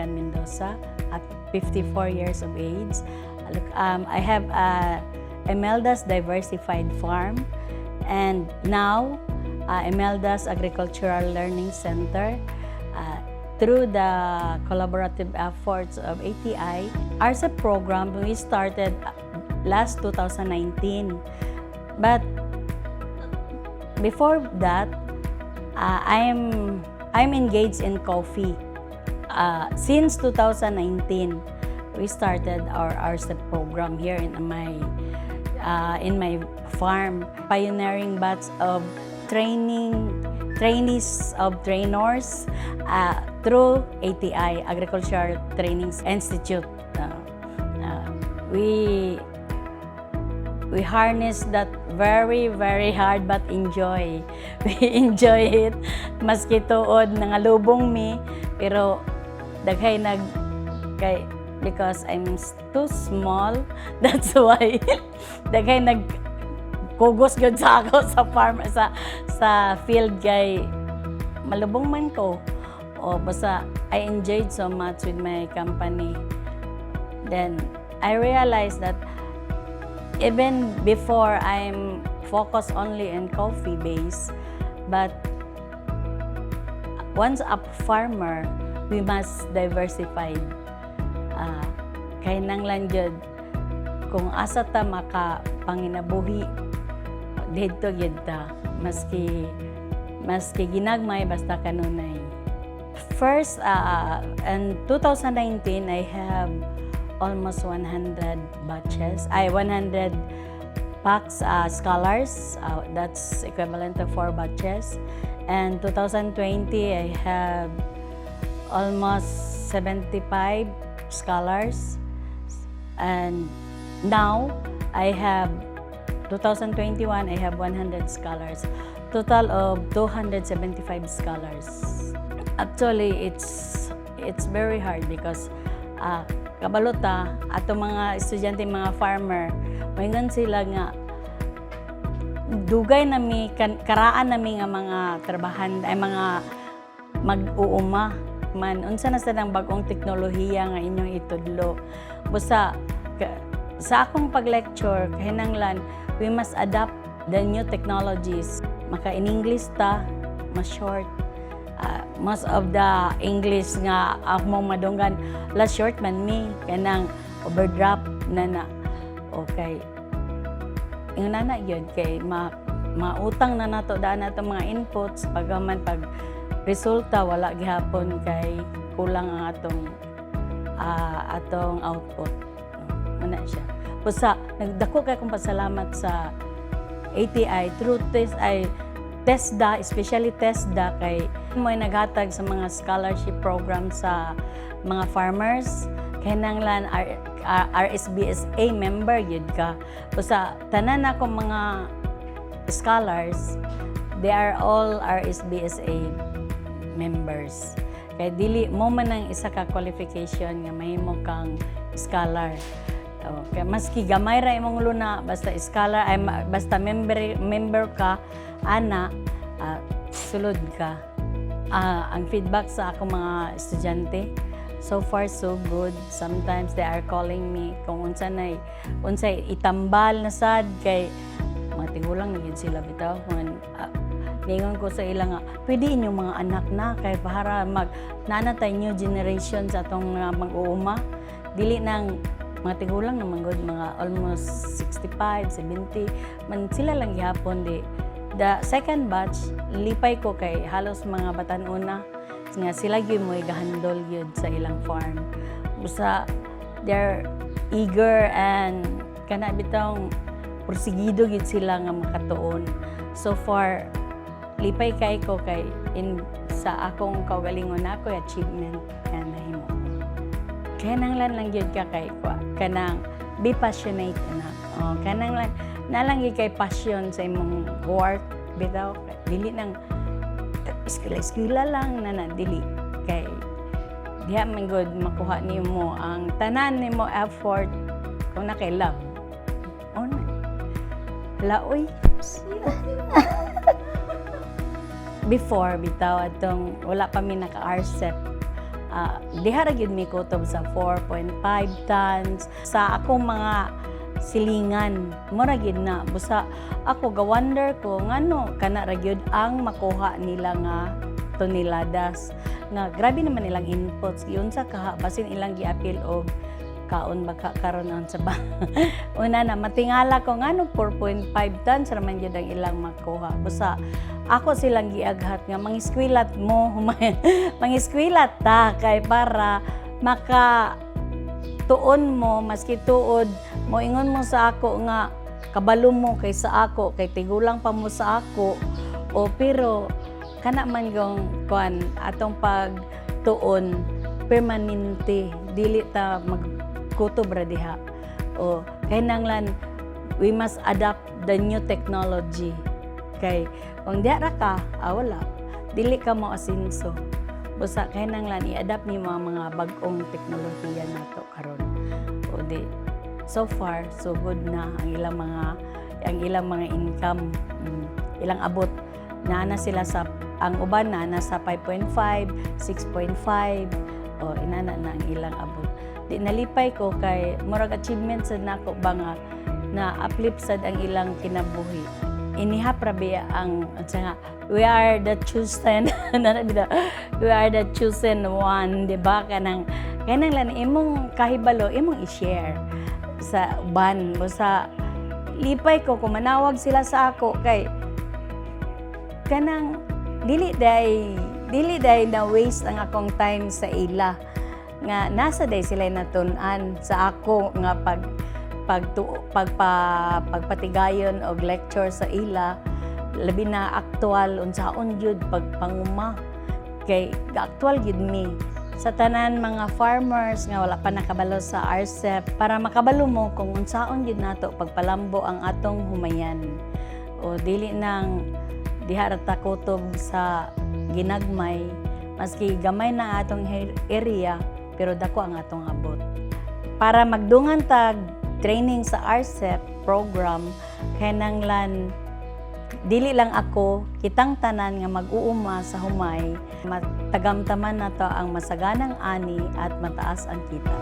Marian Mendoza at 54 years of age. Look, I have a Imelda's Diversified Farm and now Imelda's Agricultural Learning Center. Through the collaborative efforts of ATI, RSEP program we started last 2019. But before that, I'm engaged in coffee. Since 2019, we started our RSEP program here in my farm, pioneering batch of training trainees of trainers through ATI, Agricultural Training Institute. We harness that very, very hard, but enjoy. We enjoy it. Maski tuod nangalubong mi, pero daghay nag kay because I'm too small, that's why daghay nag kugos gyud sa ako sa farm, sa field, kay malubong man ko. O basta I enjoyed so much with my company. Then I realized that even before, I'm focused only in coffee base, but once a farmer, we must diversify. Kay nanglan jud kung asa ta maka panginabuhi, didto gyud ta, maski ginagmay, basta kanunay. First, in 2019, I have almost 100 batches, ay, 100 packs scholars. That's equivalent to four batches. And 2020, I have almost 75 scholars. And now, I have 2021, I have 100 scholars. Total of 275 scholars. Actually, it's very hard because kabalo ta ato mga estudyante, mga farmer, maingon sila nga dugay na mi karaan na mi nga mga trabahan ay mga mag-uuma man, unsa na sa nang bagong teknolohiya nga inyong itudlo. Busa sa akong pag-lecture, kahinanglan we must adapt the new technologies. Maka in English ta, mas short. Most of the English nga akong madunggan, la short man mi, kanang overdraft na na. Okay, ingon na yun kay ma mautang na nato daan nato mga inputs, pagaman pag resulta wala gihapon kay kulang ang atong output. No, na siya. Busa nagdako kay akong pasalamat sa ATI through test ay TESDA, especially TESDA, kay mo naghatag sa mga scholarship program sa mga farmers. Kinahanglan RSBSA member yun ka. Basta tanan akong mga scholars, they are all RSBSA members. Kay dili mo man ang isa ka qualification nga mahimo kang scholar. Okay, maski gamay ra imong luna, basta scholar ay basta member member ka ana, sulod ka. Ang feedback sa akong mga estudyante, so far so good. Sometimes they are calling me kung unsa nay unsay itambal na sad, kay mga tigulang na gyud sila bitaw man. Ningon ko sa ila nga pwede inyong mga anak na kay para mag naa na tay new generation sa atong mga mag-uuma, dili nang mga tigulang naman gud, mga almost 65, 70 man sila lang gihapon di. The second batch, lipay ko kay halos mga batan-una nga sila gyud mo gahandol gyud sa ilang farm. Busa they're eager and kana bitong porsigido gyud sila nga makatuon. So far, lipay kay ko kay in sa akong kaugalingon na ako achievement nga nahimo ko. Kanang lang gyud ka kay kwa, kanang be passionate anak. Oh, kanang lang na lang gyud kay passion sa imong work bitaw, dili nang eskwela-eskwela lang na na, dili kay diha man gud makuha nimo ang tanan nimo effort kung na kay love. Oh na. Laoy. Before bitaw, atong wala pa mi naka-RCEP, Diha ra gyud mi kutob sa 4.5 tons sa akong mga silingan. Mura gyud na. Busa ako ga-wonder ko ngano kana ra gyud ang makuha nila nga toneladas nga grabe naman ilang inputs. Giunsa kaha? Basin ilang giapil og kaon baka karon, unsa ba? Una na matingala ko ngano 4.5 tons ra man gyud ang ilang makuha. Busa ako silang giaghat nga mangiskwilat mo, mangiskwilat ta kay para maka tuon mo. Maski tuod mo ingon mo sa ako nga kabalo mo kay sa ako kay tigulang pa mo sa ako o, pero kana man gong kuan, atong pagtuon permanente, dili ta magkutob ra diha o. Kinahanglan we must adapt the new technology kay kung diha ra ka, wala, dili ka mo asinso. Busa kinahanglan i-adapt nimo ang mga bag-ong teknolohiya nato karon. O di so far so good na ang ilang mga income. Ilang abot naa na sila sa, ang uban na nasa 5.5, 6.5 o inana na ang ilang abot. Di nalipay ko kay murag achievement sad nako ba nga na uplift sad ang ilang kinabuhi. Inihap ra biya ang unsa nga, we are the chosen na bitaw, we are the chosen one, di ba? Kanang lan imong kahibalo, imong i-share sa uban. Busa lipay ko kung manawag sila sa ako kay kanang dili day na waste ang akong time sa ila nga nasa day sila natun-an sa ako nga pag pag pagpa pagpatigayon og lecture sa ila, labi na aktual unsaon jud pagpanguma kay aktual gyud mi. Sa tanan mga farmers nga wala pa nakabalo sa RCEP, para makabalo mo kung unsaon gyud nato pagpalambo ang atong humayan o dili nang diha ra ta kutob sa ginagmay. Maski gamay na atong area pero dako ang atong abot. Para magdungan tag training sa RCEP program, kinahanglan dili lang ako, kitang tanan nga mag-uuma sa humay, matagamtaman nato ang masaganang ani at mataas ang kita.